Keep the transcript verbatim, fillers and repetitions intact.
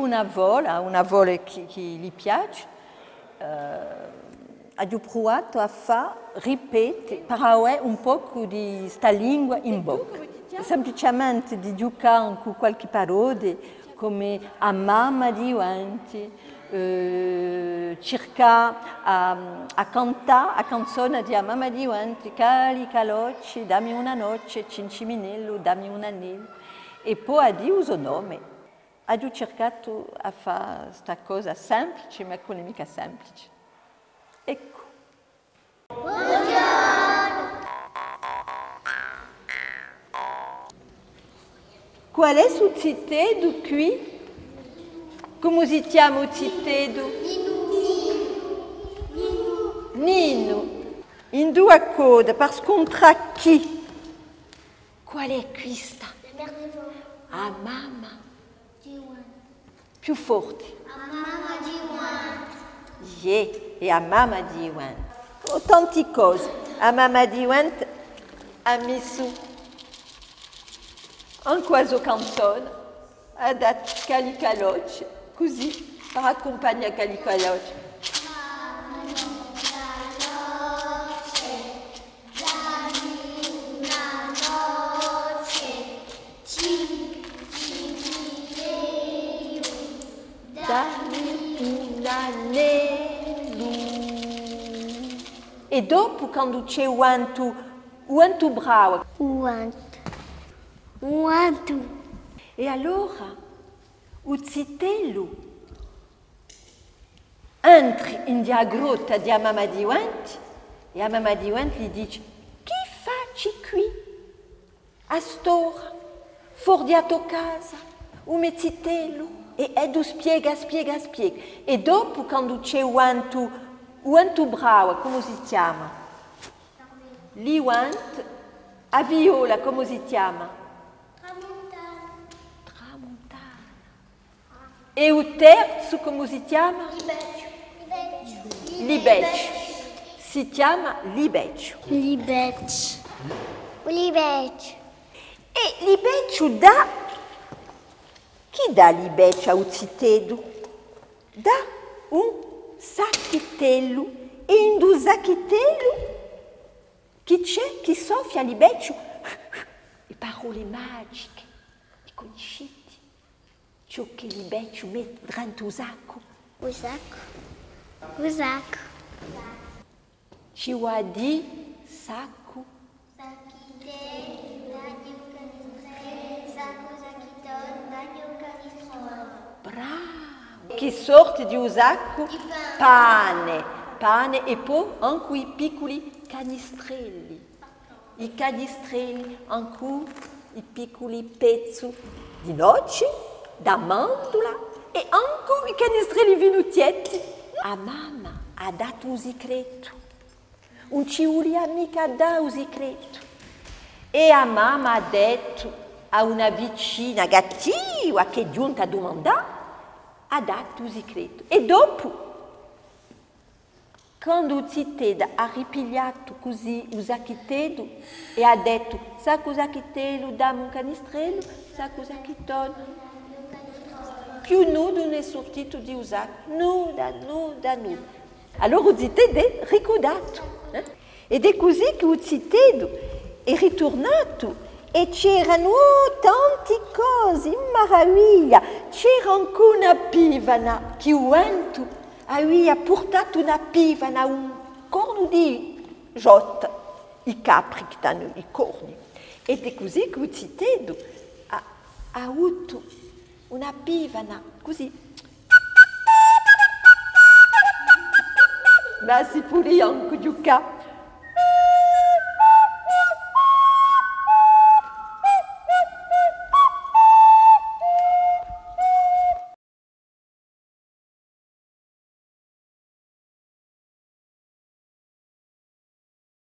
Una vola, una vola chì, chì li piace, eh, aghju pruvatu à fà ripete, per avè un pocu di sta lingua in bocca. Simpliciamente di ghjucà cù qualchì parolla, cum'è a mamma di Venti, eh, circà à, à cantà a canzona di a mamma di Venti, Calicalocci, dammi una noce, Cinciminellu, dammi un anellu, è po à dì u so nome. Aghju circatu à fà sta cosa simplice, ma ch'ùn hè micca simplice. Eccu. Qual hè stu ziteddu quì? Cumu si chjama u ziteddu? Ninu. Induva corde, per scuntrà chì? Qual hè quista? La mère de Jean. A mamma. Di Venti. Più forte. A mamma di Venti. Iè, hè a mamma di Venti. Oh, tanti cosi. A mamma di Venti hà missu ancu a so canzona, hà datu Calicalocci, cusì, per accumpagnà Calicalocci. Dammi una noce, Cinciminellu, dammi un anellu. È dopu, quandu ci hè u ventu, u ventu brava. U ventu. U ventu. È allora, u zitellu entri in a grotta di a mamma di Venti, è a mamma di Venti li dice: Chì faci quì? À st'ora, fora di a to casa, u me zitellu? È eddu spiega, spiega, spiega. È dopu, quandu ci hè u ventu, u ventu brava, cumu si chjama? Li Venti, a viola, cumu si chjama? Tramuntana. Tramuntana. È u terzu, cumu si chjama? Libecciu. Libecciu. Si chjama Libecciu. Libecciu. Libecciu. È Libecciu dà, chì dà Libecciu à u ziteddu? Dà un sacchitellu. È in u sacchitellu chì ci hè? Chì soffia Libecciu? E parolle magiche, e cunniscite? Ciò chì Libecciu mette drentu u saccu. U saccu. U saccu. Ci vole à dì saccu. Sacchitellu, dammi un canistrellu, saccu, sacchitone, dammi un canistrone. Bravu! Chì sorte di u saccu? Di pane. Pane. Pane è po ancu i picculi canistrelli. I canistrelli, ancu i picculi pezzi di noce, d'amandula è ancu i canistrelli vinutietti. A mamma hà datu u sicretu. Ùn ci vulia micca dà u sicretu. È a mamma hà dettu à una vicina gattiva chì hè ghjunta à dumandà, hà datu u sicretu. È dopu, quandu u ziteddu hà ripigliatu cusì u sacchiteddu è hà dettu: Saccu sacchitellu, dammi un canistrellu, saccu sacchitone. Più nuddu ùn hè surtitu di u saccu, nudda, nudda, nudda. Allora u ziteddu hè ricurdatu, eh? Ed hè cusì chì u ziteddu hè riturnatu è c'eranu, oh, tanti cosi, maraviglia! C'era ancu una pivana chì u ventu avia purtatu una pivana, un cornu di ghjotta, i capri chì t'anu i corni. Ed hè cusì chì u ziteddu hà, hà avutu una pivana, cusì. Ma si pudia ancu ghjucà.